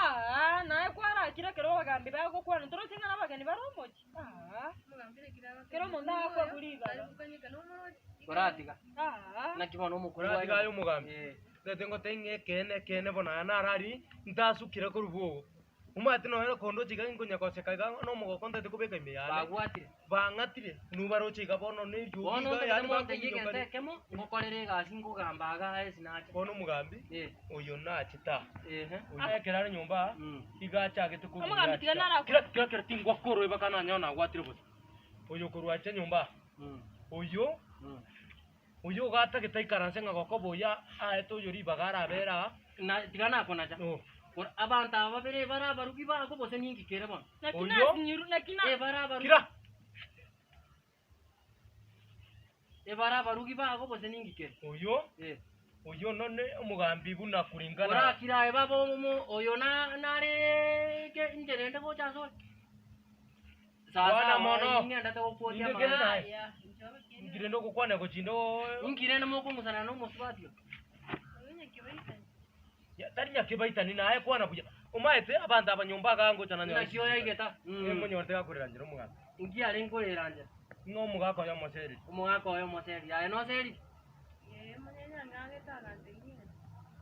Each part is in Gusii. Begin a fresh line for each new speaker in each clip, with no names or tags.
Aa, naye kwarakire ekero abagambi bagokwana, toroche ng'a nabageni bare omochie? Aa, kera omonto agakwegwa ribaga.
Koratiga.
Aa.
Naki bono omokungu
Koratiga aye omogambi.
Eh.
Ntagete ngotebie ng'a ekeene ekeene bono aya naro aria ntasukire korwa bwogo. Omanyete nonya kondoche iga nkonya goseka iga na omogoko ntagete kobeka ime yane.
Bagwatire.
Bang'atire, inwe baroche iga bono na eriogi
Bono
iga,
ntagete
yaani
montebie egento
bakominyoka.
ekemo, ngokorere egasi nkogamba iga aye sinache.
Bono omogambi,
Eh.
oyo nachete aa,
Ehe.
oyo ekero are nyomba aa,
Mm.
iga achagete korwa
Omogambi
oyo
tiga
achete aa.
narakwe.
Kira kira kira tingwakorwa ebaka nanyora nagwatire bosa. Oyo korwa acha nyomba aa,
Mm.
oyo,
Mm.
oyo iga atagete aikaranse ng'a gokoba oyo aete oyo ribaga arabere aa.
Na tiga nakonacha.
Oh.
Kor abanto aba babere bare abarugi bago gose ninki kere bono?
Naki
Oyo-
nasinyiru, naki na.
Ebare abarugi.
Kira!
Ebare abarugi bago gose ninki kere?
Oyo,
Eh.
oyo none omogambi buna kuringana.
Orakire aye baba omo oyo na nare ke inche rende gocha asore. Sasa
Bwana mono.
ning'endete gokwotia
Ninde kere
amang'ana.
naye. Inki rende ogokwana gochia inde
Inki rende mokong'usana na omosubati oyo?
Ya, tari nyakebaitani naye kwana buya. Omaete abanto aba nyomba igaa ngocha nanyora
Naki oyo aigeta?
Mm. Emonyorete gakorera njera omogaka.
Inki arenge korera njera?
Ng'a omogaka oyo omoseriri.
Omogaka oyo omoseriri. Aye noseriri?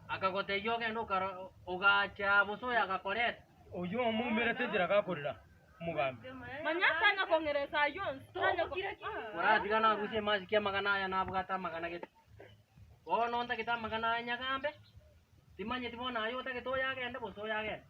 Akagotebia ogende okaro ogacha bosa oyo agakoreta.
Oyio omoumerete enchera gakorera omogambi.
Manya tanya kong'eresa ayio onsi, tanya ko-
Koratiga narusie emasiki amagana aya nabwate amagana gete. Bono ntagete amang'ana aya nyagambe, timanyeti bono aye otagete oyo agende gose oyo agende,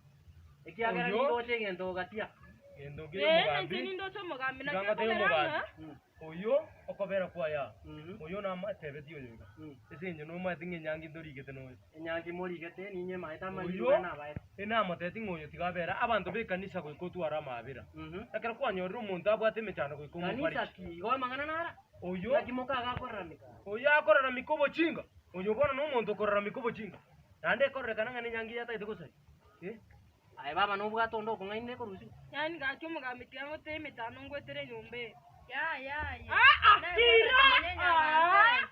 ekiagera
Oyo-
nindoche egento gatia.
Gento kere
Ee,
omogambi,
nainche nindoche omogambi,
tiga
naki
ngotebie
ekogera
omogambi.
ng'a
Mm.
Oyo okobera kwaye aa,
Mhm.
oyo namatebetie oyo iga,
Mm.
ase eng'encho nomanyete ng'a enyangi ntorigete noyo.
Enyangi morigete, ninye maete amanyinga
Oyo
nabaete.
enamotebetie ng'a oyo tiga abere abanto b'ekanisa goika otware amaabera.
Mhm.
Ekero kwanyorire omonto abwate emechando goika
Kanisa
omofariji.
ki? Igo amang'ana nara?
Oyo
Naki mokaga akorarameka?
Oyo akorarameka obochinga, oyo bono nomonto okorarameka obochinga, naende ekororekana ng'a nenyangi eye atagete gosaria. Eh.
Aye baba nobwate onde okong'ainire korwa isiko?
Yaani gaki omogambi tiga ngotee emetano ngwetere enyomba eye.
Yaya aye.
Aa,
Naigwete
tira!
manya nyagante.
Aa!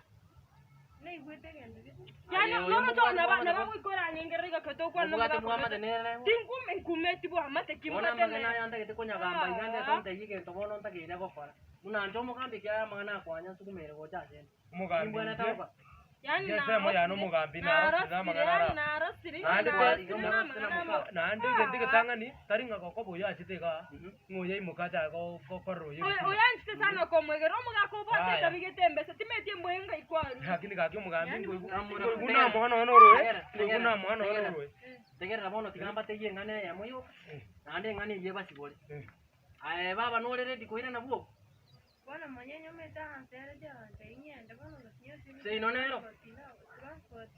Naigwete egento gete.
Yaani
Aye, oyo
noroche
mobwate
naba
bwamate
naba
bo-
goikora ang'engereri gaki tokwana
Mobwate
nomogaka
bwamate
omete.
nere bo.
Tinkume nkumeti bwamate ki
Bono
mbwate
amang'ana
nere.
aya ntagete konyagamba iga ndete
Aa.
ontebie egento bono ntakeire gokora. Buna inche omogambi ekiagera amang'ana akwanya nsukumere gocha asende.
Omogambi
Nimbwenerete
inche,
gokora.
Yaani
inche ensemo yane
narosire,
omogambi narosire
narosire,
amang'ana
yaani
ara.
narosire,
Naende kwa-
narosire namang'ana amo.
Naende egento egetang'ani, tari ng'a gokoba oyo achete igaa,
Mhm.
ng'a oyo aimoke ache go- gokorera oyo
Oyo
ebitina.
oyo anchete sana komwegera omogaka obwate
Yaya.
etabi gete embesa, timeti embwa enga ikwarure.
Lakini gaki omogambi
Yaani
nkoigwa
Kamura,
nkoigwa
tegera,
namoa nonya oroe,
tegera,
nkoigwa
tegera,
namoa nonya
tegera.
oroe.
Tegerera bono tiga mbatebie eng'ana eyemo yoka,
Eh.
naende eng'ana eyio ebasibore.
Eh.
Aye baba nore ready koirana bwogo?
Bono manya nyomete ahantu ere chiabanto eyio ng'ende bono gose nyosire
Seino nero?
Transport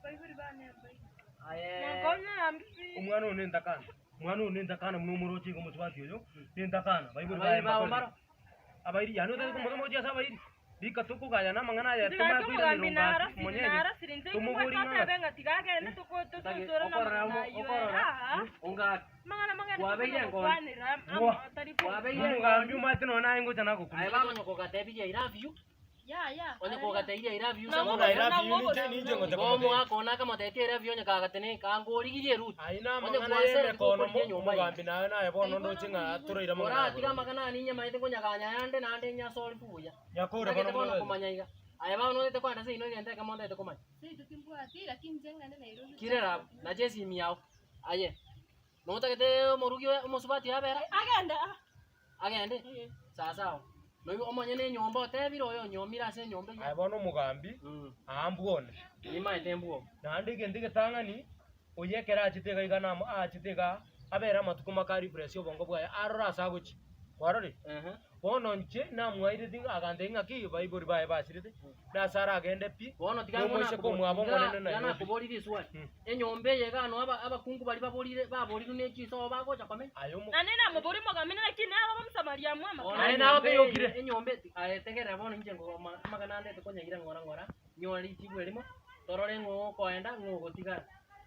baibori bane mbaino.
Aye
Mwakonya yambi.
Omwana oyo nentakana, omwana oyo nentakana buna omoroche iga omosubati oyo, nentakana, baibori baye
abairi bao
mbakorire.
mbaro?
Abairi yaani otagete komotoma gochia ase abairi, rika tokogayana amang'ana aya
Inche
tomanye
gaki omogambi
koiranera ongaki
narosire,
monyenye,
narosire inche
tomobori
nimbwate
ng'a
otebe ng'a tiga agende toko-
Otage
tososore
okorora
namang'ana
omo
ayio ere.
okorora
Aa,
ongaki.
amang'ana magende
Kwabeire
tokona
enkondi.
gokwanera amo
Bwa.
atari ko-
Kwabeire
omogambi
enkondi.
omanyete nonya naye ngocha
Aye
nagokumia.
baba onye kogatebirie I love you,
Yaya.
onye kogatebirie I love you
Nang'o
sama
Buna I
obosi-
love
nang'o
you ninche
obosi-
ninche ngocha
Igo
komotebi.
omogaka one akamotetia I love you onye kagatene kangorigirie eruti.
Ayio na
Onye
amang'ana
gwasere
y'emekono
tikokorigia
mo-
enyomba eye.
omogambi naye naye bono ndoche ng'a toroire amang'ana aya
Oratiga
boronge.
amang'ana aya ninye maete konyaganya ayande naende nyasore buya.
Nyakore bono
Ntagete bono
mono.
komanya iga. Aye baba notagete kogenda seino egento ekemo ntagete komanya.
Seito timbwati lakini inche ng'ende Nairobi.
Kirera abwo, nache esimi yao. Aye, notagete omorugi oye omosubati oye abere?
Agende ah.
Agende?
Eh.
Sasawa. Noigwe omonyene enyomba otebire oyo onyomire ase enyomba eyio.
Aye bono omogambi,
Mm.
aa mbwone.
Nimaete mbwogo.
Naende egento egetang'ani, oyo ekero achete iga iga namo aachete igaa, abere amatuko make arefresh obongo bwaye arore ase agochia. Kwarorire?
Ehe.
Bono inche namwaireti ng'a agantebia ng'a ki baibori baye basirete, nase aragende pi,
Bono tiga ng'o
nomoiseke
nakobori-
omwabo
tiga-
omonene
tiga
Nairobi.
nakoborie riswali.
Mm.
Enyomba eye iga no aba- abakungu baria baborire baborirwe ne chisobo bagocha komenya.
Aye omo-
Naende namoborie omogambi, naki nere Omosamariya mwema?
Bono
Aye
enyomba
nabe
eye-
yokire.
Enyomba eti- aye tegerera bono inche nkogoma amang'ana andete konyaira ng'ora ng'ora, nyore richibu erimo, torore ng'o okoenda ng'o ogotigara.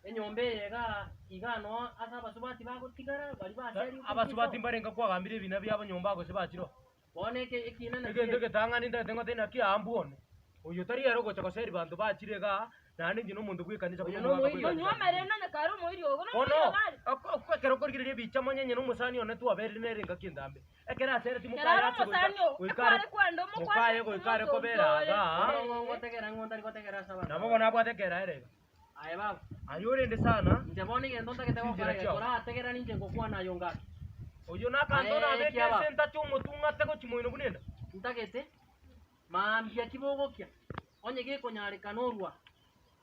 Enyomba eye igaa igaa noo ase abasubati bagotigara baria baserigwe
Abasubati mbarenge kwagambire ebina biabo nyomba gose bachire oo.
Bono eke ekiina naki
Egento egetang'ani ntagete ngotebie naki aa mbwone, oyo tari ere ogocha goseria banto bachire igaa, Naende inche nomonto bw'ekanisa
Oyo
buna
nomoiri
omogaka bw'ekanisa.
Onywa amarende onye kare omoiri ogo
Bono,
nomoiri ogare.
ekero okorigereria ebicha monyenye na omosani one twaberire nere engaki entambe. Ekero asereti
Kero
mokaye
are
ase goika
omosani oo,
goika are
ekware kwenda omokwane
mokaye goika are kobera
omosonso ore.
igaa.
Bono ng'o ngotegera ng'o ntari gotegera ase abanto
Nabo bono abwate ekera ere iga.
Aye baba.
Aye orende sana.
Inche bono egento ntagete
Chinchera
gokora iga,
chiao.
torategerera inche ngokwana aye ongaki.
Oyio nakanto
Aye,
nabeke
kiaba.
ase ntache omotung'ate gochia moino buna enda.
Ntagete, mambia ki bogokia, onye gekonyarekana orwa,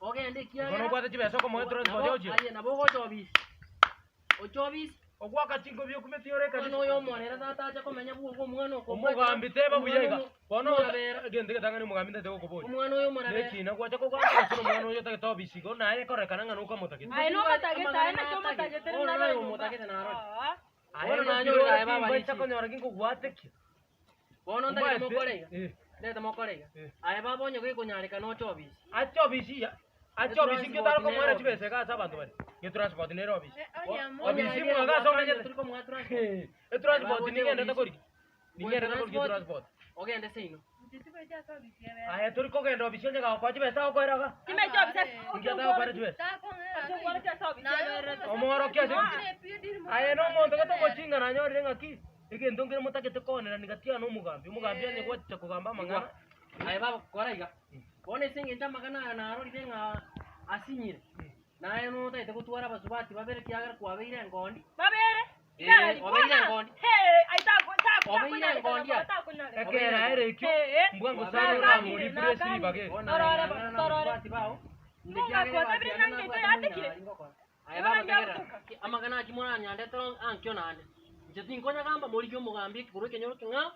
ogende
Igo
ekiagera
nobwate chibesa okomoa etransport
nabo
ochie.
aye nabo ogocha obisi, oche obisi,
Ogwaka chinkobi okumeti ore
omwana
ekanisa.
oyo omorere tata ache komenya bwogo omwana okobwatera,
Omogambi teba buya
omwana
iga.
omo
Bono
omorabera,
egento egetang'ani omogambi ntagete gokoboria.
omwana oyo omorabera.
Nekina gwacha kogamba gose nomwana oyo otagete obisi igo naye ekorekana ng'a nokamotagete.
Aye nomotagete, aye
Amang'ana
naki
natagete,
omotagete
bono
rinde
naye
abe nyomba.
omotagete narore.
Aa.
Aye
Bono
naki
nanyorire
ore
aye baba
timbaisa
richibu.
konyora ginkogwatekia.
Bono ntagete
Omanyete?
mokore iga,
Eh.
ntagete mokore iga,
Eh.
aye baba onye gekonyarekana oche obisi.
Ache obisi ya, ache obisi inki otare
Etransport
komoera
nere
chibesa iga ase abanto bare? Getransport nere obisi.
Onye
Obisi
aye
mwaga ase omenyete.
tori komoa transport.
Eh, Etransport
Aye baba
nigendete
oche
korigia. Nigendete korigia
Transport.
etransport.
Ogende seino.
Aye tori kogenda obisi onye gagokoa chibesa agokoera iga.
Chimechi obisi ase
Inki atagokoera chibesa?
Okiongwara ase obisi ebererete.
Omworokia ase Aye nomonto gete omochinga nanyorire ng'aki, egento nkere motagete koonerani gati yane omogambi, omogambi onye gwacha kogamba amang'ana.
Aye baba kora iga, bono ase eng'encho amang'ana aya narorire ng'a asinyire, naye notagete gotwara abasubati babere ekiagera kwabeire engondi.
Babere?
Eh,
Gari,
obeire
bwana.
engondi.
Hey, ai tako- tako-
Obeire
takonyarekana
engondi
bwana,
aye.
takonyarekana.
Ekera ere ekio,
Eh, eh.
mbwango
Nakanire,
sana oramori
nakanire.
press ribage.
Bono
Torore
aye
bo,
nang'ana na
torore.
abasubati bao, inche
Mungu
ekiagera
akwate
egasi
bire
yane
nange
nabwate
yatekire.
monyari ngokora. Aye
Igo
baba
nange
tegerera,
agotoka.
amang'ana aki moranyandetera ankio naende, inche tinkonyagamba morigie omogambi ekekorwa ekenyoro keng'ao,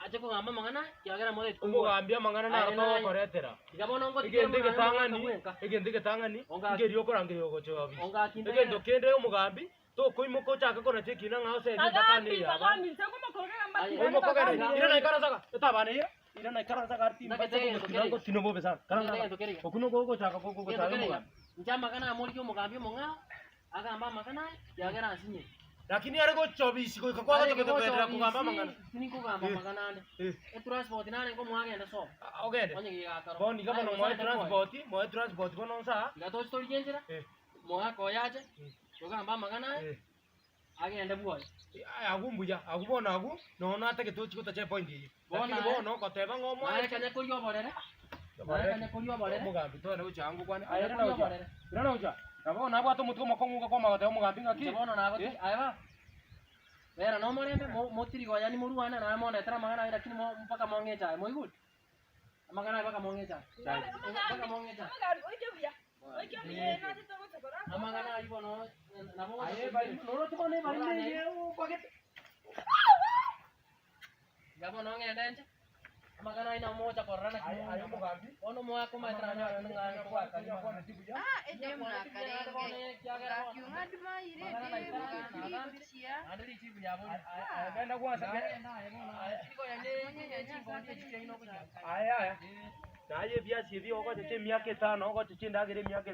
ache kogamba amang'ana ekiagera motaeti koigwa.
Omogambi amang'ana naro
Aye naye.
togokoretera.
Tiga bono ngotigere
Egento
mong'ana
egetang'ani,
omogaka bwenka.
egento egetang'ani,
Ongaki.
nkeria okorangeria gocha obisi.
Ongaki ntegerere.
Egento kende omogambi, tokoimoka ochake konacha ekina ng'a ose
Bagambi,
entakana eye aba.
bagambi, inse ngomokorera
Aye.
mbatigane
Oimoka ogende,
bagambi.
irana ikaransa iga, etabana eye, irana ikaransa iga timbacha
Ndagete egento
kogotina
kere iga.
ngotine bobe sana. Karansa
Ndagete
iga.
egento kere iga.
Okwo noko ogochaka
Egento
gogochaya
kere iga.
omogambi.
Inche amang'ana amorigie omogambi omong'ao, agambe amang'ana aye, ekiagera ansinyire.
Lakini are gocha obisi goika kwagotagete koenderera kogamba amang'ana.
Tinkogamba
Eh.
amang'ana ande.
Eh.
Etransport narenge omwagende sobo.
Ah, Ogende.
Onye gegakaro.
Bono iga
Aye
bono
gose
moe
ande koe.
transport, moe transport bono nsa.
Iga toche torigie enchera,
Eh.
mogaka oyo ache,
Mm.
togambe amang'ana aye,
Eh.
agende bwoye.
Eh, Agwo mbuya, agwo bono agwo nono atagete ochi gotacha epoint eyio.
Bono
Lakini
aye-
bono goteba ng'a omoe
Naye kanya koria oborere, naye kanya koria oborere,
omogambi twende gocha ango kwane.
kanya
Aye irana
koria
gocha.
oborere.
Irana gocha. Nabo bono nabwate omotwe omokong'u iga kwamanya goteba omogambi ng'aki.
Inche bono nagoti,
Eh.
aye ba, bera nomorembe, mo- motirigoyani morwane, naye mondetera amang'ana aye lakini mo mpaka mong'eche aye, moigure? Amang'ana aye mpaka mong'eche aye. Mpaka mong'eche aye.
Omogambi, oike buya. Oike buya, nachete gocha korora.
Amang'ana ayio bono, nabo gocha
Aye bari noroche bono ebari neye okwagete.
Iga bono ng'ende inche, amang'ana ayio nabo mogocha korora naki
Aye aye omogambi.
bono moakomaetera nang'e
Kwakwana tibuya. Genda gwansa Aya aya. Naye ebiasi ebi ogocha chia emiaka etano ogocha chindagera emiaka.